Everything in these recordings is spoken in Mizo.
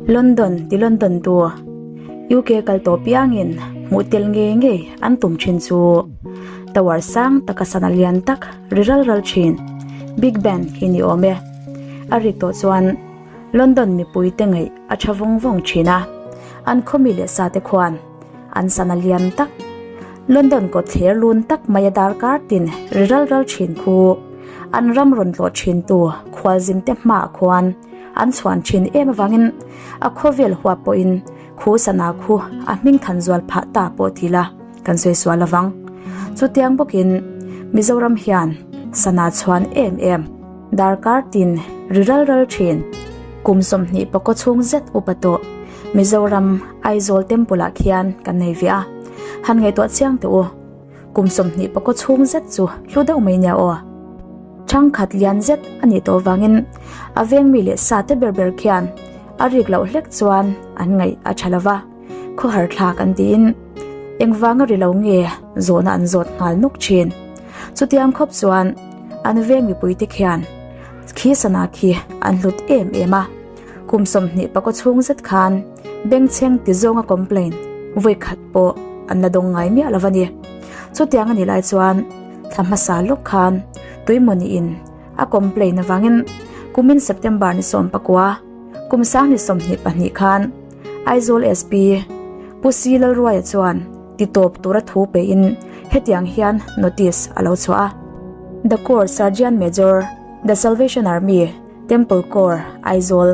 London ti London tu UK kal tawh piangin hmuh tel ngei ngei an tum thin chu tower sang taka sana lian tak ri ral ral thin Big Ben hi ni awm e. A rik tawh chuan London mipui te ngaih a tha vawng vawng thin a, an khawmi leh sa te khuan an sana lian tak London kawt thler lun tak mai a darkar tin ri ral ral thin khu an ram rawn tlawh thin tu khualzin te hmaah khuan an chhuan thin em avangin a khawvel huap pawhin khu sana khu a hming than zual phah ta pawh ti la kan sawi sual avang. Chutiang bawkin Mizoram hian sana chhuan em em darkar tin ri ral ral thin kum 20 pakaw chhung zet upa tawh Mizoram Aizawl Temple ah khian kan nei ve a, han ngaihtuah chiang teh u. Kum 20 pakaw chhung zet chu hlu deuh mai nia aw. Thangkhat lian zet a nih tawh vangin a veng mi leh sa te ber ber khian a rik loh hlek chuan an ngaih a tha lova, khawhar thlak an tiin engvanga ri lo nge zawhna an zawt nghal nuk thin. Chutiang khawp chuan an veng mipui te khian khi sana khi an hlut em em a. Kum 20 pakaw chhung zet khan bengchheng ti zawnga complain vawi khat pawh an la dawng ngai miah lo a ni. Chutiang a nih lai chuan thla hmasa lawk khan tuimawni in a complain avangin kumin September ni 19 kum sang ni 22 khan Aizawl SP Pu C Lalruaia chuan ti tawp tura thu pein hetiang hian notice a lo chhuah a. The Corps Sergeant Major, The Salvation Army, Temple Corps, Aizawl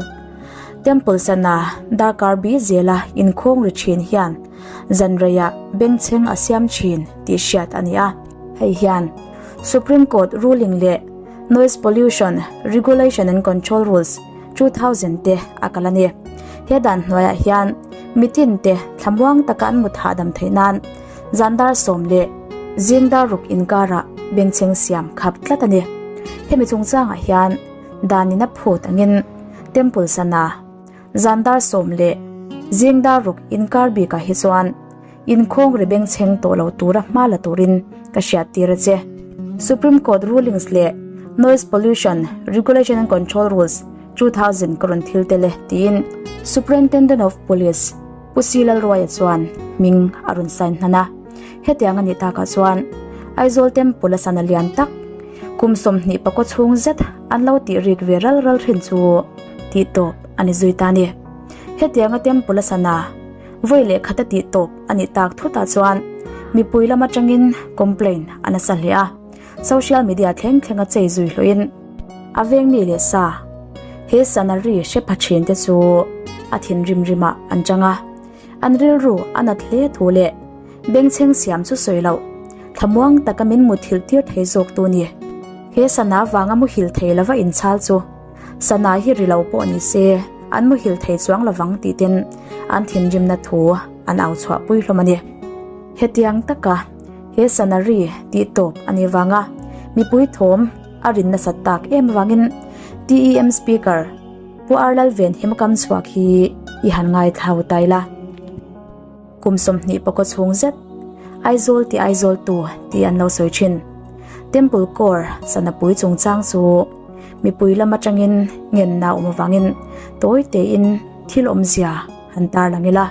Temple sana darkar bi zela inkhawng ri thin hian zanreiah bengchheng a siam thin tih hriat a ni a. Hei hian Supreme Court ruling leh Noise Pollution Regulation and Control Rules, 2000 te a kal a ni. He dan hnuaiah hian mitin te thlamuang taka an mut hahdam theih nan zan dar sawm leh zing dar ruk inkarah bengchheng siam khap tlat a ni. Hemi chungchangah hian danin a phut angin Temple sana zan dar sawm leh zing dar ruk inkar bikah hi chuan inkhawng ri bengchheng tawh lo tura hma la turin ka hriat tir a che. Supreme Court rulings leh Noise Pollution Regulation and Control Rules, 2000 ka rawn thil tel e tiin Superintendent of Police Pu C Lalruaia chuan hming a rawn sign hnan a. Hetiang a nih takah chuan Aizawl Temple a sana lian tak kum 20 pakaw chhung zet an lo tih rik ve ral ral thin chu tih tawp a ni zui ta a ni. Hetianga Temple a sana vawi leh khat a tih tawp a nih tak thutah chuan mipui lam atangin complain a nasa hle a. Social media thleng thleng a chei zui hluin a veng mi leh sa he sanari hre pha thin te chu a thinrim rimah an chang a. An rilru a nat hle thu leh bengchheng siam chu sawi loh thlamuang taka min muthilh tir thei zawk tu ni. He sana vanga muhil thei lova inchhal chu sana hi ri lo pawh ni se an muhil thei chuang lovang tih ten an thinrimna thu an au chhuah pui hlawm a ni. Hetiang taka he sana ri tih tawp a nih vanga mipui thawm a rin nasat tak em avangin TEM Speaker Pu Arlal ven him kam chhuak hi i han ngaithlau tai la. Kum 20 pakaw chhung zet Aizawl ti Aizawl tu tih an lo sawi thin. Temple Corps sanapui chungchang chu mipui lam atangin ngenna awm avangin tawi tein thil awmzia han tarlang ila.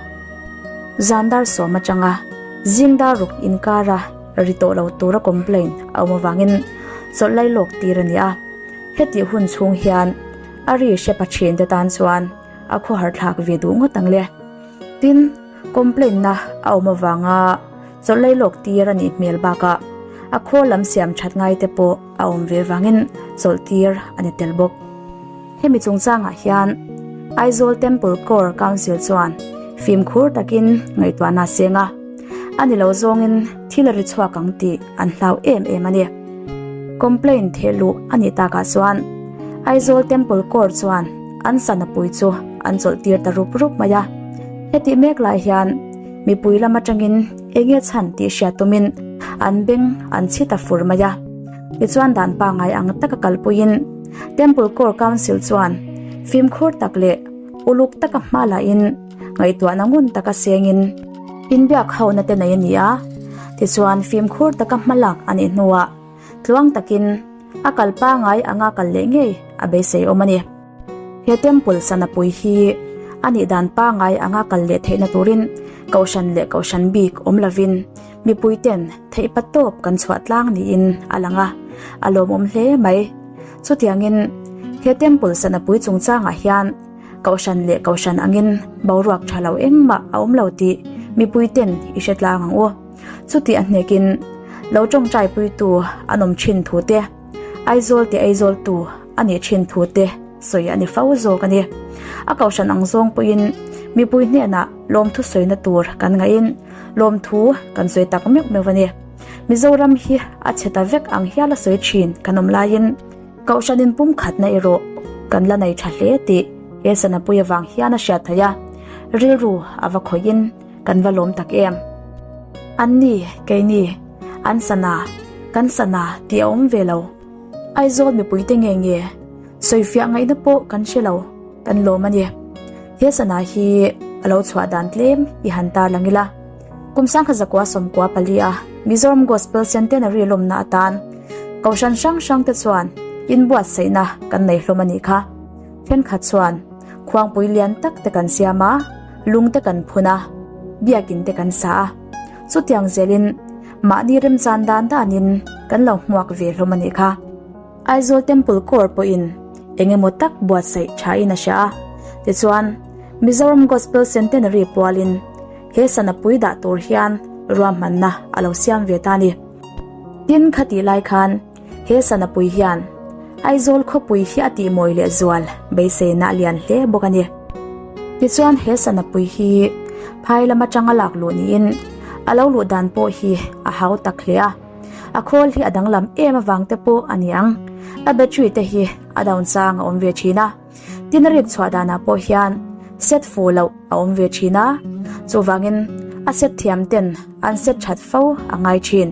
Zan dar sawm atanga zing dar ruk inkara ri tawh lo tura complaint a awm avangin chawlh lai lawk tir a ni a. Hetih hun chhung hian a ri hre pa thin te tan chuan a khawhar thlak ve duh ngawt ang le. Tin, complaint na a awm avanga chawlh lai lawk tir a nih hmel bakah a khawl lam siam that ngai te pawh a awm ve vangin chawlh tir a ni tel bawk. Hemi chungchangah hian Aizawl Temple Corps Council chuan fimkhur takin ngaihtuahna a seng a, a ni lo zawngin thil a ri chhuak ang tih an hlau em em a ni. Complaint theh luh a nih takah chuan Aizawl Temple Corps chuan an sana pui chu an chawlh tir ta rup rup mai a. Hetih mek lai hian mipui lam atangin eng nge chhan tih hriat tumin an beng an chhi ta fur mai a. Tichuan dan pangngai ang taka kalpuiin Temple Corps Council chuan fimkhur tak leh uluk taka hma lahin ngaihtuahna ngun taka sengin inbiak hona te nei a ni a. Tichuan fimkhur taka hma lak a nih hnuah tluang takin a kal pangngai anga kal leh ngei a beisei awm a ni. He temple sanapui hi. A nih dan pangai anga kal leh theihna turin Kohhran leh Kohhran bik awm lovin mipuiten theihpa tawp kan chhuah tlang niin a lang a, a lawmawm hle mai. Chutiangin he Temple Sanapui chungchangah hian Kohhran leh Kohhran angin boruak tha lo engmah a awm lo tih mipuiten i hre tlang ang u. Chuti a hnekin lo tawngtai puitu an awm thin thu te, Aizawl ti Aizawl tu a nih thin thu te sawi a ni fo zawk a ni. A Kohhran ang zawng pawhin mipui hnenah lawmthu sawina tur kan ngaihin lawmthu kan sawi tak meuh meuh a ni. Mizoram hi a chhe ta vek ang hial a sawi thin kan awm laiin, Kohhran inpumkhatna erawh kan la nei tha hle tih he sanapui avang hian a hriat theih a, rilru a va khawihin kan va lawm tak em. Anni, keini, an sana, kan sana tih a awm ve lo. Aizawl mipuite nge nge sawifiah ngaihna pawh kan hre lo, kan lawm a ni. He sana hi a lo chhuah dan tlem i han tarlang ila. Kum sangkhat zakua 94 a Mizoram Gospel Centenary lawmna atan Kohhran hrang hrang te chuan inbuatsaihna kan nei hlawm a nih kha. Thenkhat chuan khuangpui lian tak te kan siam a, lung te kan phun a, biakin te kan sa a. Chutiang zelin mahni remchan dan danin kan lo hmuak ve hlawm a nih kha. Aizawl Temple Corps pawhin eng emaw tak buatsaih thain a hria a, tichuan Mizoram Gospel Centenary pualin he sanapui dah tur hian ruahmanna a lo siam ve ta a ni. Tin khatih lai khan he sanapui hian Aizawl khawpui hi a tihmawi leh zual beiseina a lian hle bawk a ni. Tichuan he sanapui hi phai lam atanga lak luh niin a lo luh dan pawh hi a hau tak hle a. A khawl hi a danglam em avang te pawh a ni ang. A battery te hi a down chang a awm ve thin a. Tin a rik chhuah danah pawh hian set fuh loh a awm ve thin a. Chuvangin a set thiam ten an set that fo a ngai thin.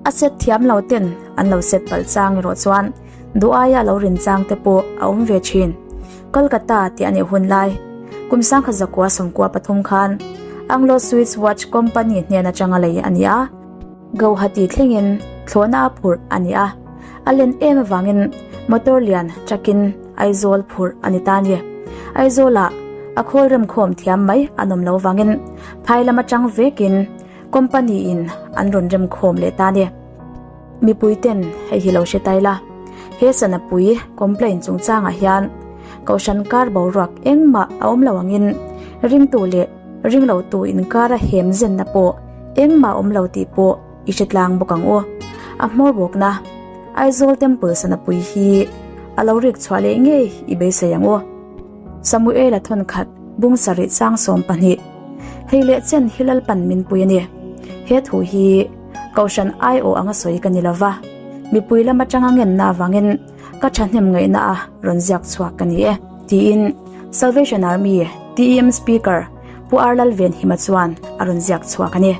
A set thiam lo ten an lo set palh chang erawh chuan duh aia lo rin chang te pawh a awm ve thin. Kolkata tih a nih hun lai kum 1993 khan Anglo Swiss Watch Company hnen atanga lei a ni a. Guwahati thlengin thlawhna a phurh a ni a, a len em avangin motor lian truck-in Aizawl phurh a ni ta a ni. Aizawlah a khawl remkhawm thiam mai an awm lo vangin phai lam atang vekin company-in an rawn remkhawm leh ta a ni. Mipui ten hei hi lo hre tai la, he sanapui complaint chungchangah hian Kohhran kar boruak engmah a awm lo angin ringtu leh ringlotu inkara hem zenna pawh Engmah awm lo tih pawh i hre tlang bawk ang u. A hmawr bawkna Aizawl Temple sanapui hi a lo rik chhuah leh ngei i beisei ang u. Samuela thawnkhat bung sarih chang 12 Hei leh chen hi Lalpan min pui a ni. He thu hi Kohhran aiawh anga sawi ka ni lova, mipui lam atanga ngenna avangin ka thahnem ngaihna a rawn ziak chhuak ka ni e, tiin Salvation Army TEM Speaker Pu Arlal Venhima chuan a rawn ziak chhuak a ni.